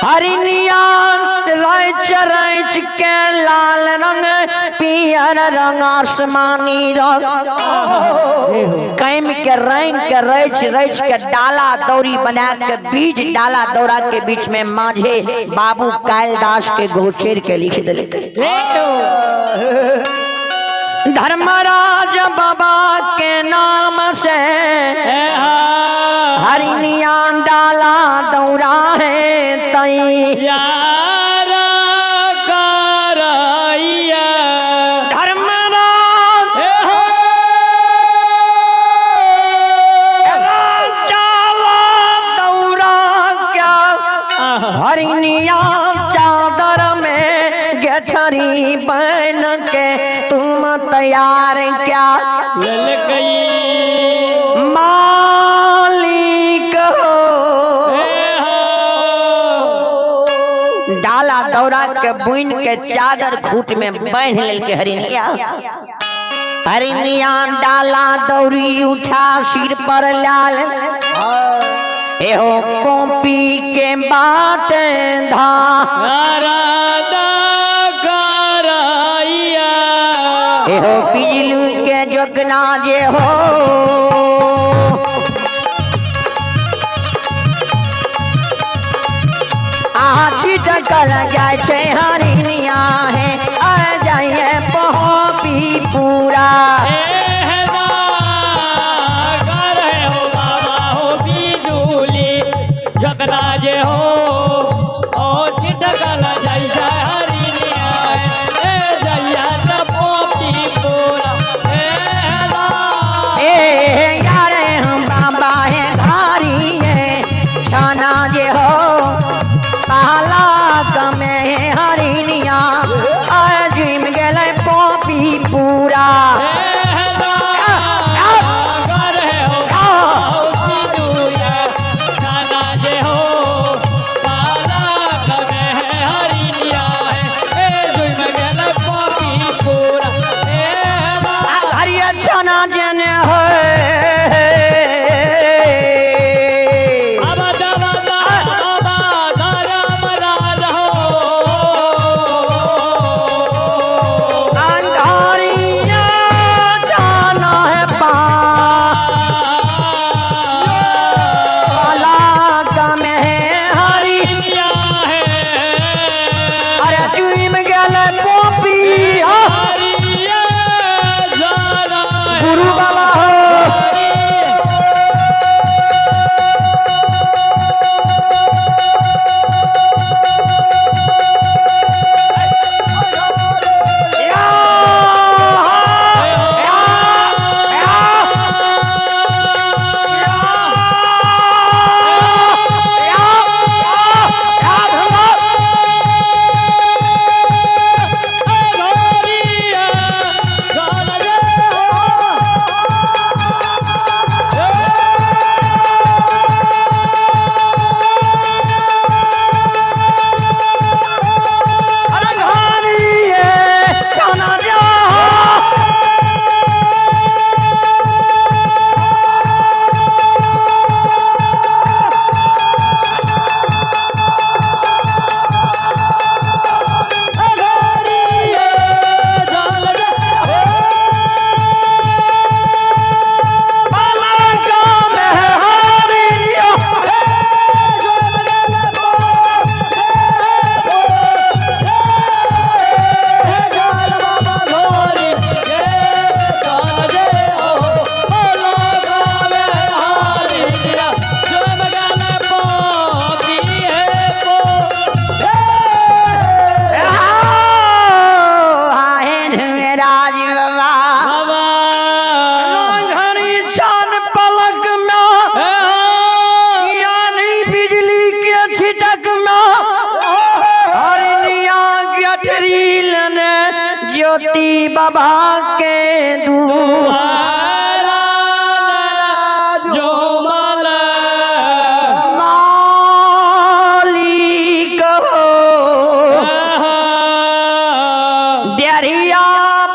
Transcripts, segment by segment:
हरिनिया रच रच के लाल रंग पियर रंग आसमानी रंग कैम के रंग के रच रच के डाला दौरी बना के बीज डाला दौरा के बीच में माझे बाबू कालिदास के गोचर के लिख दिले। धर्मराज बाबा के नाम से हरिनिया डाला दौरा है तई यार करैया। धर्मराज डाला दौरा क्या हरिनिया चादर में गठरी बन के तुम तैयार क्या ललकई मालिक हो। डाला दौरा के बुन के चादर खूट में बांध लेल के हरिनिया। हरिनिया डाला दौरी उठा सिर पर लाल एहो कॉपी के बाट धा करैया। एहो बिजली के जोगना जे हो आछी टकल जाय छै हरिनिया है आ जाइए पहोपी पूरा। जगना जे हो ओ छिटकल जाय छै हरिनिया ए जइया त पोपी पूरा। ए यारे हम बाबा है घारी है छाना जे हो पाला कमे हरिनिया आ जिम गेलै पोपी पूरा। छाना जेने हो अंधारिया जाना है पाला कमे हरी अरे चुइम गेल पोपी गुरु बाबा हो। ज्योति बाबा के दुआरा जो मालिक हो डरिया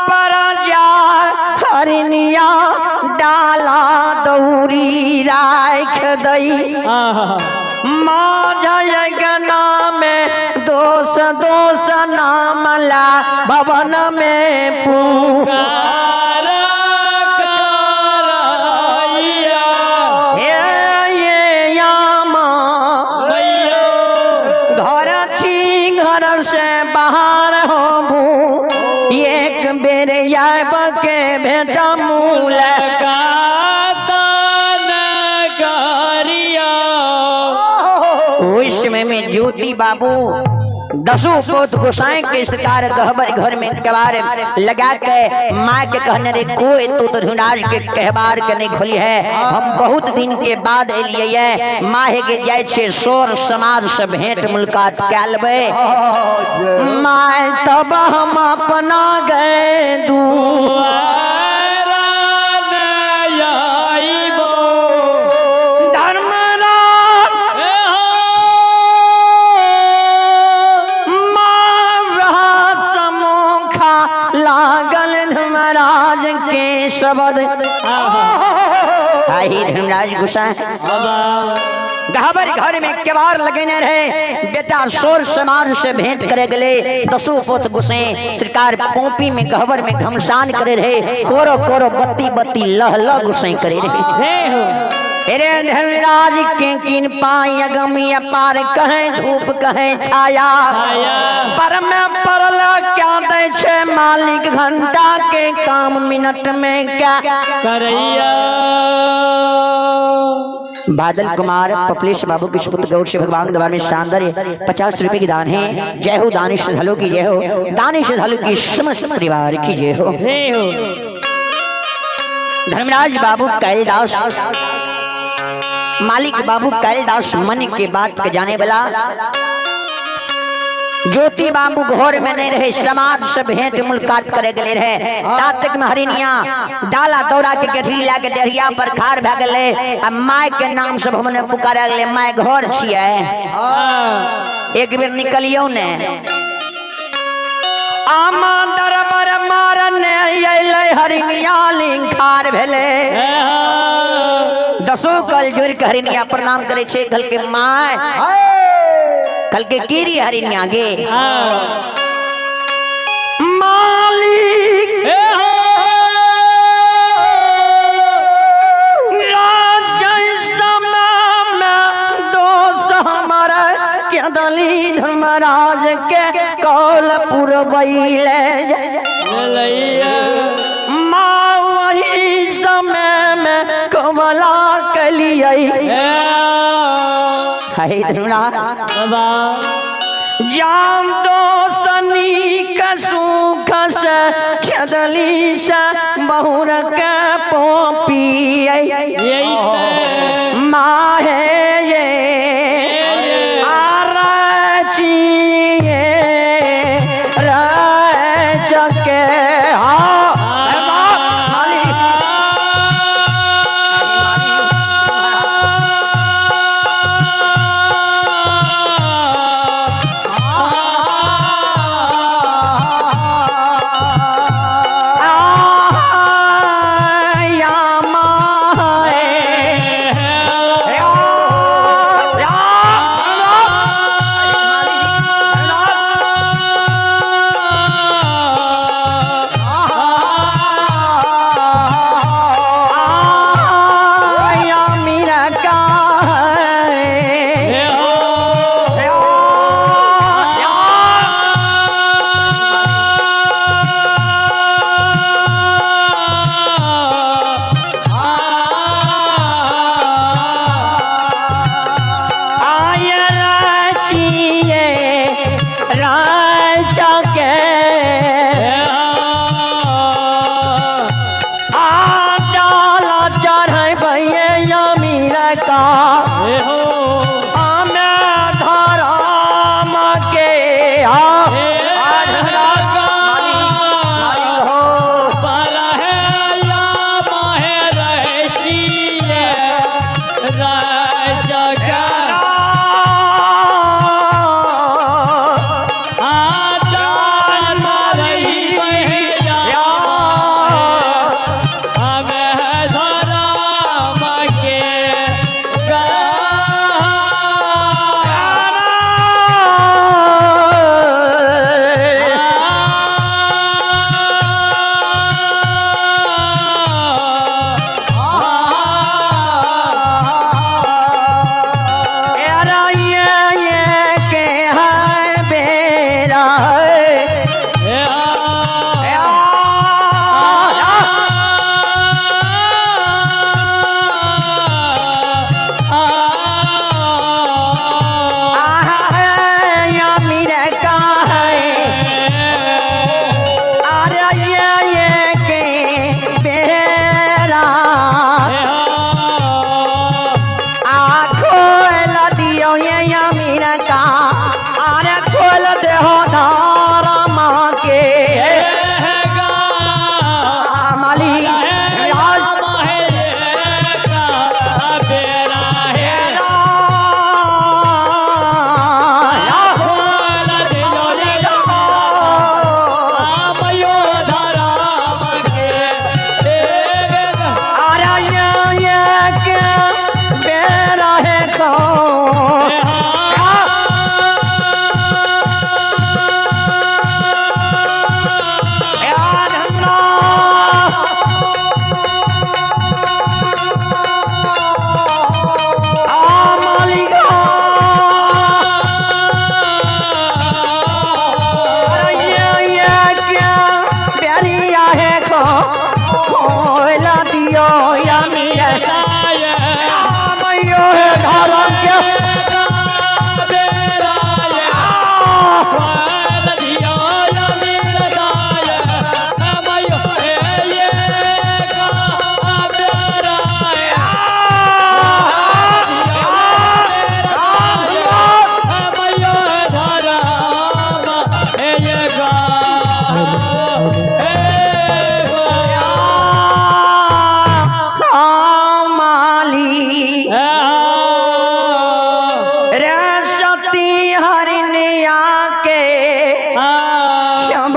पर जा हरिनिया डाला दौरी राख दई माँ जय गना पुकार हे ये यामा घर छी घर से बाहर होबू एक बेर आब के भेट मूल। उस समय में ज्योति बाबू दसों पोत गोसाई के सरकार गहबर घर में कबार लगा के माँ के कहने रे कोई तो ढूंढाज के कहबार के नहीं खोली है, हम बहुत दिन के बाद एलिए है, माँ हे के जाय छे सोर समाज से भेंट मुलाकात कए लेबै। माँ तब हम अपना गए दू शब्द आई धर्मराज गुस्सा गहबर घर में केवार लगेने रहे, बेटा सोर समाज से भेंट करे गले दसों पोत गुस्से सरकार पोपी में गहबर में घमसान करे रहे, कोरो कोरो बत्ती बत्ती लह लह गुस्से करे रहे। अरे धर्मराज के किन पाई अगम अपार कहे धूप कहे छाया, पर में परल क्या दे छे मालिक घंटा के काम मिनट में क्या करैया। बादल कुमार पपलेश बाबू के सुपुत्र गौर से भगवान दरबार में शानदार 50 रुपए की दान है। जय हो दानी श्रद्धालु की जय हो, दानी श्रद्धालु की समस्त परिवार की जय हो। धर्मराज बाबू कैलदास मालिक बाबू कैलदास मन के बात के जाने वाला ज्योति बाबू घर में नहीं रहे, समाज से भेंट मुलाकात करे गले रहे। तातक में हरिनिया डाला दौड़ा के गठरी ला के डेढ़िया पर खार भए गेलै आ my के नाम से हमने पुकारा गेलै, my घर छियै एक बेर निकलियौ ने। आमा दरबर मारने अयलै हरिनिया लिंखार भेलै, दसो कल जोड़ के हरिनिया प्रणाम करे छे, कल के my कल के कीरी हरिनिया गे मालिक दोष हमारा क्या दली धर्मराज के कौल पुरबैले माँ वही समय में कमला कलियै। जान तो सनी सुख से खेदली से बहुर के पोपी माहे ये आरची रचके हाँ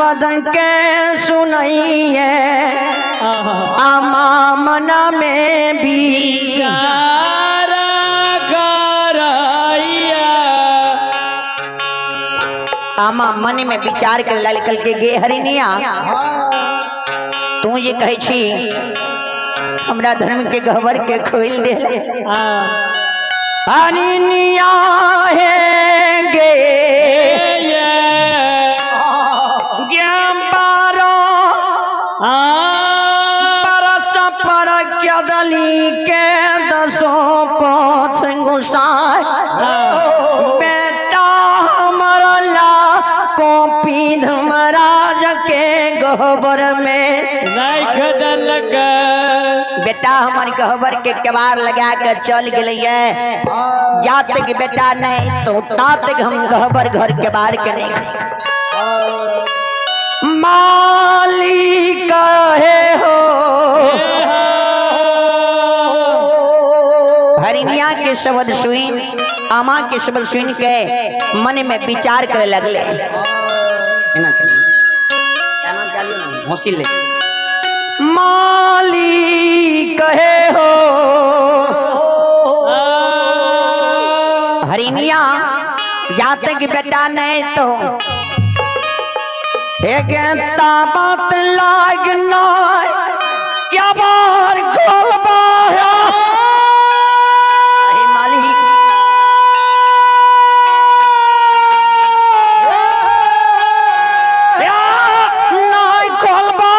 शब्द के सुनैये आमा मना में भी विचार करैया। आमा मन में विचार कर लाल कल के गे हरिनिया, तू ये कहै छी हमरा धर्म के गहबर के खोल दे। हरिनिया है गे बरस पर क्यदली के दसों पोथ गुसाए बेटा हमर ला कॉपी धर्मराज के गहबर में राख दलक। बेटा हमार गहबर के केवार लगा के चल गए, जात के बेटा नहीं तो तात हम गहबर घर के बाहर के नहीं। माली कहे हो हरिनिया के शब्द सुन, आमा के शब्द सुन के मन में विचार करे लगले। माली कहे हो हरिनिया जाते की बेटा नहीं तो एक बात लागना क्या बार खोलबा मालिक। नहीं खोलबा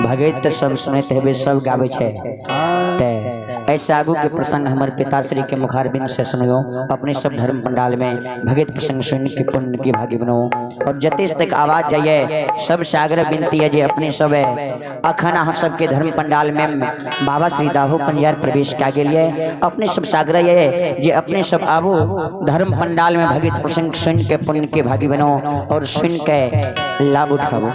भगत सब सुनते हेबे, सब गावे छे। ते ऐसे आगू के प्रसंग हमारे पिताश्री के मुखारबिंद से सुनियो। अपने सब धर्म पंडाल में भगत प्रसंग सुन के पुण्य की भागी बनो। और जते तक आवाज जाइए सब सागर विनती है जे अपने सब है अखन अहाँ सबके धर्म पंडाल में बाबा श्री दाहो पंजार प्रवेश के लिए अपने सब सागर ये जे अपने सब आबू धर्म पंडाल में भगत प्रसंग सुन के पुण्य के भागी बनो और सुन के लाभ उठाबो।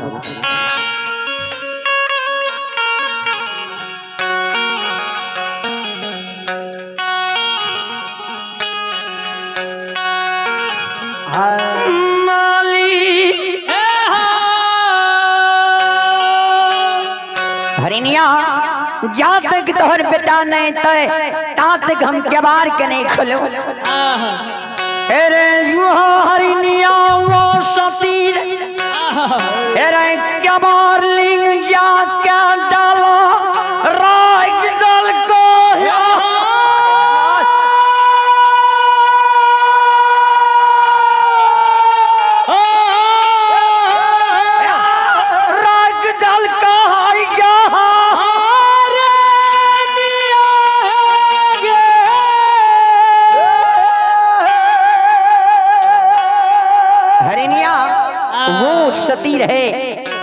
हरिनिया जा तक तोहर बेटा नहीं तय ता तक हम केवार के नहीं खोलो। अरे युहा हरिनिया वो सतीर अरे केवार लिंग जा क्या डालो राग दल को। सती रहे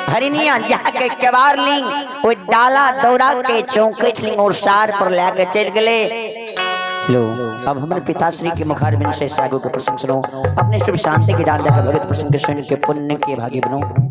हरिनिया जाके केवार ली वो डाला दौड़ा के चौंके ली और सार पर लाके चल गए। चलो अब हमारे पिताश्री के मुखारबिंद से सागो के प्रसंग सुनो। अपने शुभ शांति के दान देकर भगत प्रसंग सुन के पुण्य के भागी बनो।